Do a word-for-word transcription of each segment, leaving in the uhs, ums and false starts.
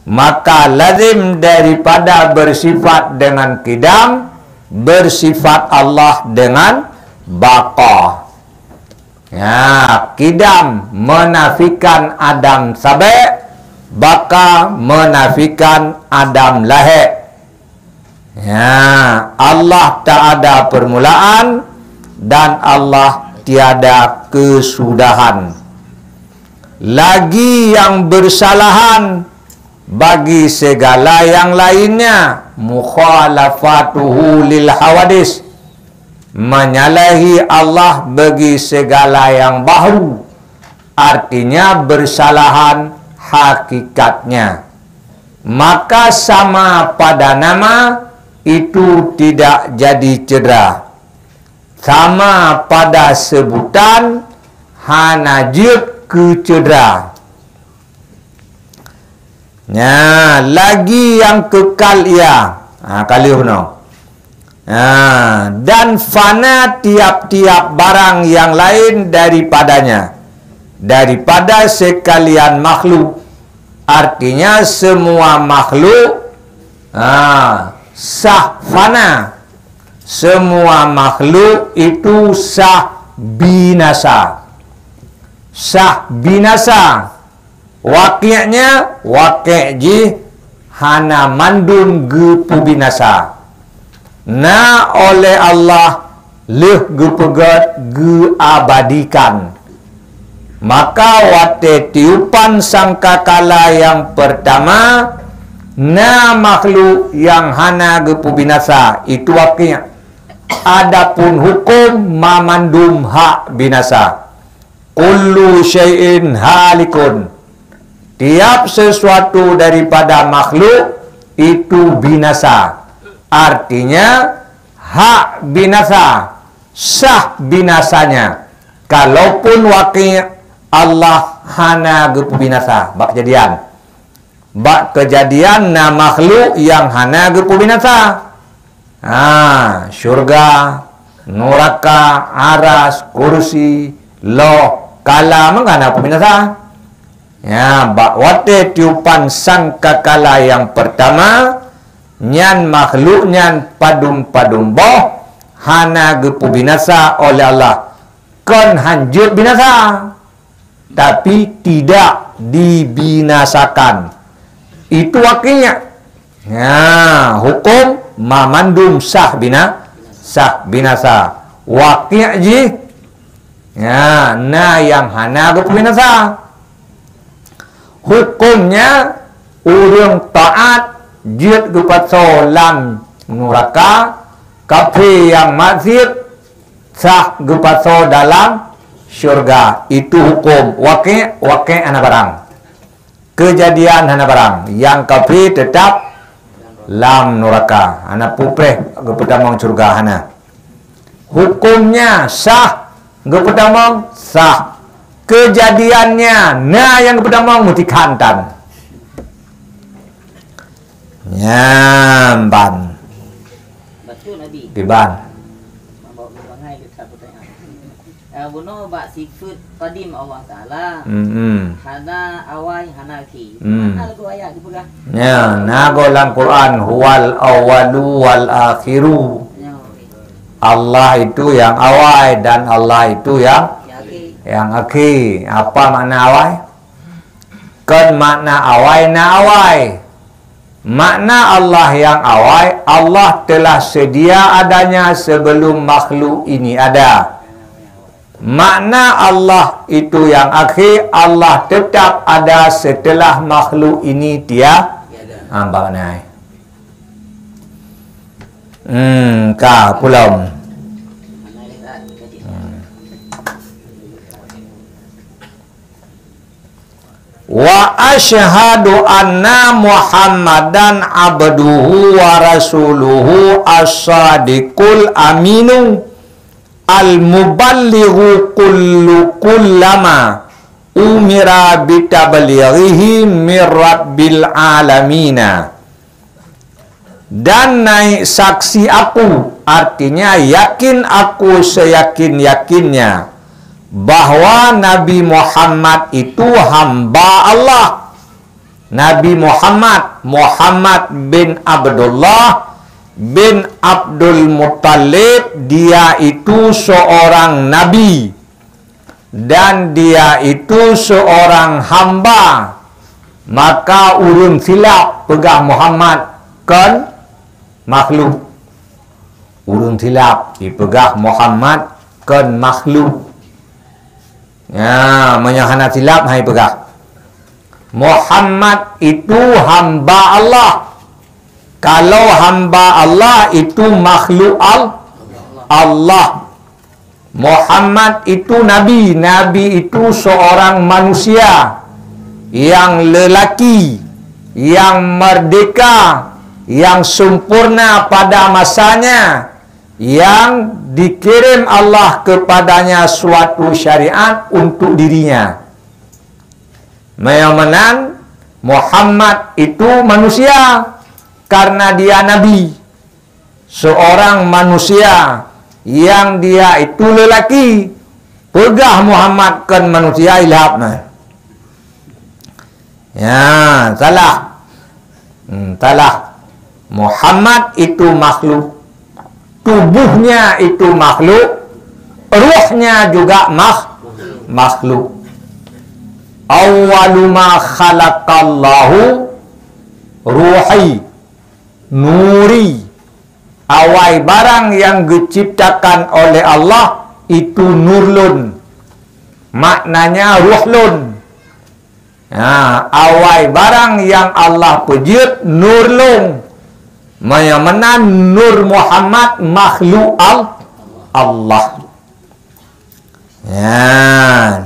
Maka lazim daripada bersifat dengan qidam, bersifat Allah dengan baqa. Ya, qidam menafikan adam sabek, baqa menafikan adam lahek. Ya, Allah tak ada permulaan dan Allah tiada kesudahan. Lagi yang bersalahan bagi segala yang lainnya, mukhalafatuhu lil hawadis, menyalahi Allah bagi segala yang baru, artinya bersalahan hakikatnya. Maka sama pada nama itu tidak jadi cedera. Sama pada sebutan hana jeuet keu cedera. Nya, lagi yang kekal ia. Ha, ka lheueh bunoe. Ha, dan fana tiap-tiap barang yang lain daripadanya, daripada sekalian makhluk. Artinya semua makhluk, ha, sah fana. Semua makhluk itu sah binasa. Sah binasa. Waqi'nya, waqi' jih hana mandum geupeubinasa. Na oleh Allah lheueh geupeugét geuabadikan. Maka watée tiupan sangkakala nyang peurtama, na makhluk nyang hana geupeubinasa, itu waqi'. Adapun huköm mamandum hak binasa. Kullu syai'in halikun. Tiap sesuatu daripada makhluk itu binasa. Artinya, hak binasa, sah binasanya. Kalaupun waqi', Allah hana geupeubinasa. Bak keujadian. Bak keujadian na makhluk nyang hana geupeubinasa. Ha, syurga, nuraka, aras, kursi, loh, kalam kan hana peubinasa. Ya, bak watée tiupan sangkakala nyang peurtama, nyan makhluk nyan padum-padum boh hana geupeubinasa oleh Allah. Kon hanjeuet binasa. Tapi tidak dibinasakan. Itu waqi'. Nah, huköm mamandum sah bina-, sah binasa. Waqi' jih, nah, na nyang hana geupeubinasa. Hukömnya, ureuëng taát jeuet geupasoe lam nuraka, kafé nyang maksiet sah geupasoe dalam syurga. Itu huköm waqi', waqi' hana barang. Keujadian hana barang. Nyang kafé teutap lam nuraka. Hana pupreh geupeutamong syurga, hana. Hukömnya sah, geupeutamong sah. Keujadiannya na nyang geupeutamong meutikhan tan. Nyan ban. Bacut, Abi. Kiban. Mabok bangai kita pertanyaan. Eh, bunoe bak sifat qadim Allah Taala. Hmm. Hana awai, hana akhé. Hmm. Mana lagu ayat dipeugah? Ya, na go lam Quran, "Huwal awwalu wal akhiru." Ya. Allah itu yang awai dan Allah itu yang, yang akhé. Yang akhé. Apa makna awai? Kon makna awai na awai. Makna Allah yang awai, Allah telah sedia adanya sebelum makhluk ini ada. Makna Allah itu yang akhé, Allah tetap ada setelah makhluk ini tia-, ha, bak nai. Hmm, ka pulang. Hmm. Wa asyhadu anna Muhammadan abduhu wa rasuluhu as-sadiqul aminu al-muballighu kullu kullama umira bitablighihi mir rabbil alamina. Dan naik saksi aku, artinya yakin aku seyakin-yakinnya, bahwa Nabi Muhammad itu hamba Allah. Nabi Muhammad, Muhammad bin Abdullah bin Abdul Muttalib, dia itu seorang nabi dan dia itu seorang hamba. Maka ureuëng silap peugah Muhammad kon makhluk. Ureuëng silap jipeugah Muhammad kon makhluk. Ya, meunyoe hana silap hai peugah, Muhammad itu hamba Allah. Kalau hamba Allah itu makhluk Al-, Allah. Muhammad itu nabi, nabi itu seorang manusia yang lelaki, yang merdeka, yang sempurna pada masanya, yang dikirim Allah kepadanya suatu syariat untuk dirinya. Meunyoe meunan, Muhammad itu manusia karena dia nabi. Seorang manusia yang dia itu lelaki, peugah Muhammad kon manusia, ilhab na. Ya, salah. Hmm, salah. Muhammad itu makhluk. Tubuhnya itu makhluk. Ruhnya juga makh-, makhluk. Awwalu ma khalaqallahu ruhi, nuri. Awai barang yang geuciptakan oleh Allah itu nur lôn. Maknanya ruh lôn. Ha, awai barang yang Allah peujeuet nur lôn. Meunyoe meunan nur Muhammad makhluk Al-, Allah. Ya.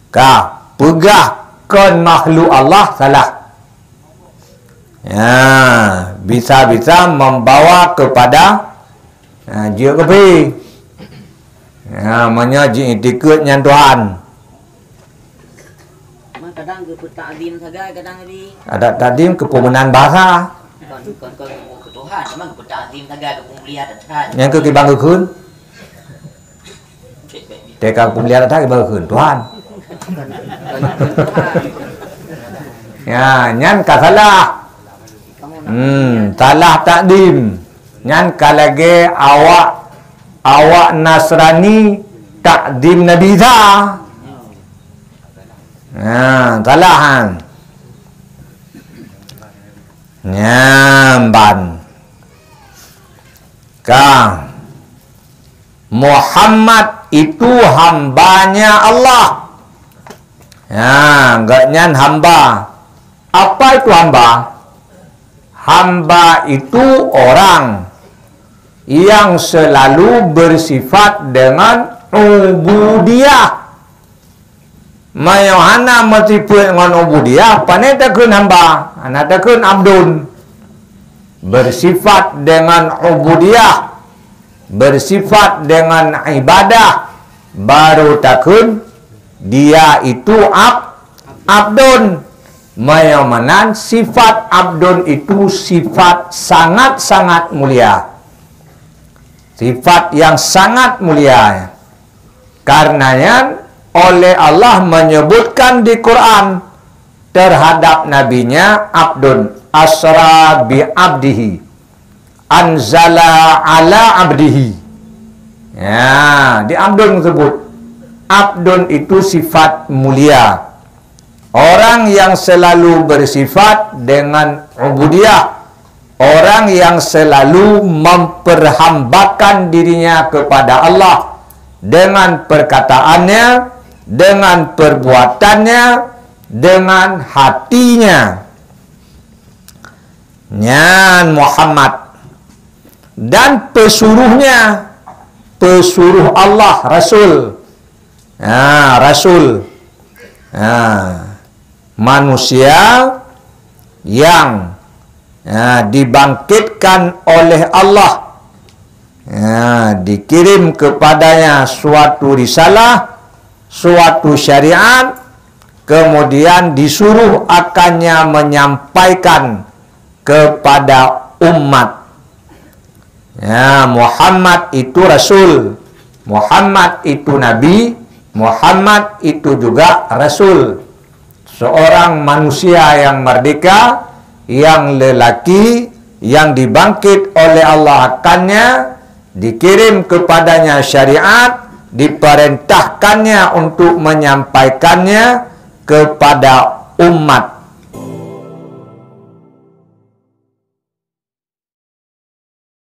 Ka peugah kon makhluk Allah salah. Ya, bisa-bisa membawa kepada, ha, jeuet keu pi. Ya, meunyoe jiiktikeuet nyan Tuhan. Cuma kadang geupeutakzim sagai, kadang di Adat takzim keu peumeunan bahasa. Kon, kon, kon keu Tuhan, cuma geupeutakzim sagai, geupeumulia Tuhan. Nyang keu kibang geukheun. Teuka peumulia Tuhan, kibang geukheun Tuhan. Ya, nyan ka salah. Hmm, salah takdim. Nyan ka lagée awak, awak Nasrani takdim Nabi Isa. Ha, salah han. Nyan ban. Ka. Muhammad itu hambanya Allah. Ha, gobnyan hamba. Apa itu hamba? Hamba itu orang yang selalu bersifat dengan ubudiyah. Meunyoe hana meusifeuet ngon ubudiyah, pane takheun hamba, hana takheun abdun. Bersifat dengan ubudiyah, bersifat dengan ibadah, baru takheun dia itu ab-, abdun. Meunyoe meunan, sifat abdun itu sifat sangat-sangat mulia. Sifat yang sangat mulia. Karenanya, oleh Allah menyebutkan di Quran terhadap nabinya, "Abdun asra bi abdihi, anzala ala abdihi." Ya, di abdun tersebut. Abdun itu sifat mulia. Orang yang selalu bersifat dengan ubudiyah, orang yang selalu memperhambakan dirinya kepada Allah dengan perkataannya, dengan perbuatannya, dengan hatinya. Nyan Muhammad. Dan pesuruhnya, pesuruh Allah, Rasul. Ha, Rasul. Ha, manusia yang, ha, dibangkitkan oleh Allah. Ha, dikirim kepadanya suatu risalah, suatu syariat, kemudian disuruh akannya menyampaikan kepada umat. Ya, Muhammad itu rasul, Muhammad itu nabi, Muhammad itu juga rasul. Seorang manusia yang merdeka, yang lelaki, yang dibangkit oleh Allah akannya, dikirim kepadanya syariat, diperintahkannya untuk menyampaikannya kepada umat